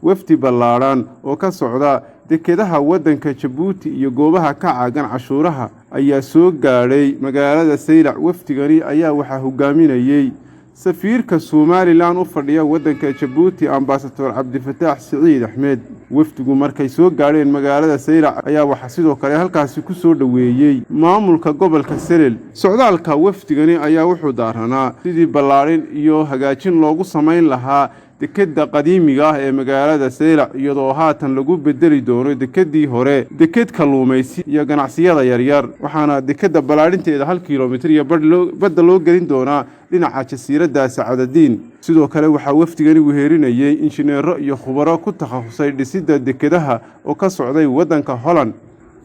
Wafdi ballaadhan oo ka socda dekedaha waddanka Jabuuti iyo goobaha ka caagan cashuuraha ayaa soo gaadhay magaalada Saylac. Wafdigani ayaa waxaa hogaaminayey safiirka Somaliland u fadhiya waddanka Jabuuti, Ambasador Cabdifataax Siciid Axmed. Wafdigu markay soo gaadheen magaalada Saylac ayaa waxaa sidoo kale halkaasi ku soo dhoweeyey maamulka gobolka Selel. Socdaalka wafdigani ayaa wuxuu daaranaa sidii ballaadhin iyo hagaajin loogu samayn lahaa dekedda qadiimiga ah ee magaalada Saylac, iyadoo haatan lagu bedeli doono dekeddii hore deked kalluumaysi iyo ganacsiyada yaryar. Waxaana dekedda ballaadhinteeda 1 kilomitir iyo badda loo gelin doonaa dhinaca jasiiradda Sacadadiin. Sidoo kale waxaa wafdigani wehelinayey injineero iyo khubaro ku takhasusay dhisidda dekedaha oo ka socday waddanka Holland.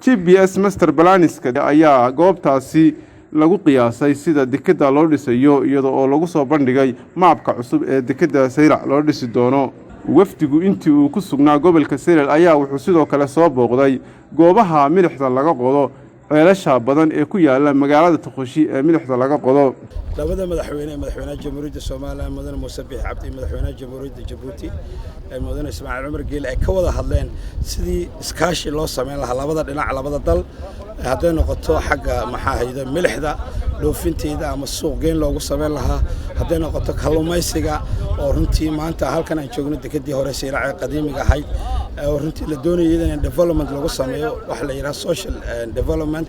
GPS master plan-iska ayaa goobtaasi lagu qiyaasay sida dekedda loo dhisayo, iyada oo lagu soo bandhigay maabka cusub ee dekedda Saylac loo dhisi doono. Wafdigu intii uu ku sugnaa gobolka Selel ayaa wuxuu sidoo kale soo booqday goobaha milixda laga qodo, ceelasha badan ee ku yaala magaalada Toqoshi ee milixda laga qodo. Labada madaxweyne, madaxweynaha Jamhuuriyadda Somaliland Mudane Muuse Biixi Cabdi iyo madaxweynaha Jamhuuriyadda Jabuuti Mudane Ismaaciil Cumar Geele, ay ka wada hadleen sidii iskaashi loo samayn lahaa labada dhinac, labada dal, hadday noqoto xagga, maxaa hayda, milixda dhoofinteeda ama suuq geyn loogu samayn lahaa, hadday noqoto kalluumaysiga, oo runtii maanta halkan aan joogno dekedii hore Saylac ee qadiimiga ahayd, oo runtii la doonayay in development lagu sameeyo, waxa la yidhaha social development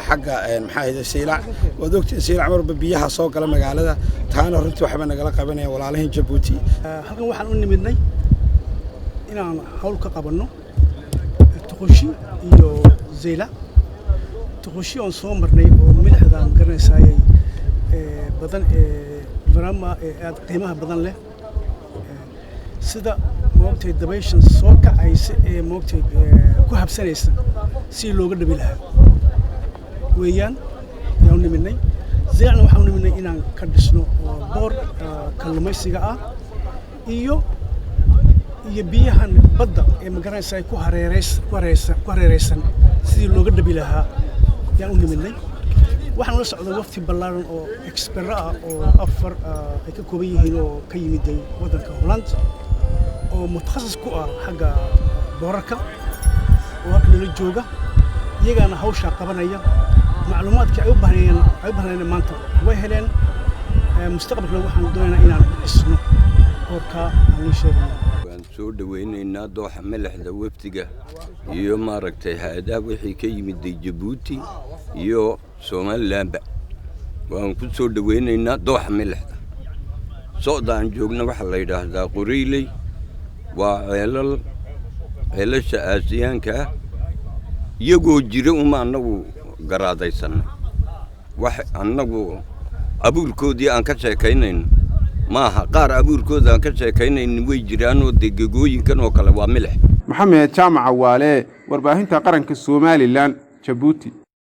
xagga, maxaa ahayde, Saylac. Waad ogtiin, Saylac marba biyaha soo gala magaalada, taana runtii waxba nagala qabanayaan walaalihiin Jabuuti. Halkan waxaan u nimidnay inaan hawl ka qabanno Tuqushi iyo Zaylac. Tuqushi oon soo marnay oo milixda magaranaysaayay badan ee varama ee aad qiimaha badan leh, sida moogtay dabayshan soo kacaysa ee moogtay ku habsanaysa si looga dhabi lahaa weeyaan ayaan u nimidnay. Zaylacna waxaan u nimidnay inaan ka dhisno port kalluumaysiga ah iyo biyahan badda ee magaranaysa ay ku hareereys ku hareereysan ku hareereysan sidii looga dhabi lahaa ayaan u nimidnay. Waxaan la socday wafti ballaaran oo expert ah oo afar ay ka kooban yihiin oo ka yimiday waddanka Holland, oo mutakhasis ku ah xagga boorarka, oo halka nala jooga. Iyagaana hawshaa qabanaya. Macluumaadkii ay u baahnayeen maanta way heleen. Mustaqbalkana waxaan doonaynaa inaan dhisno port-ka aan ii sheegay. Waan soo dhowaynaynaa dooxa milixda, wafdiga iyo maaragtay hay-adaha wixii ka yimiday Jabuuti iyo Somalilandba. Waan ku soo dhowaynaynaa dooxa milixda. Socda aan joogna waxaa la yidhaahdaa Qoriyley. Waa ceelal, ceelasha aasiyaanka ah, iyagoo jira uma annagu garaadaysanna. Wax annagu abuurkoodii aan ka sheekaynayno maaha. Qaar abuurkooda aan ka sheekaynaynin way jiraanoo dee gegooyinkan oo kale waa milix. Maxamed Jaamac Waale, warbaahinta qaranka Somaliland, Jabuuti.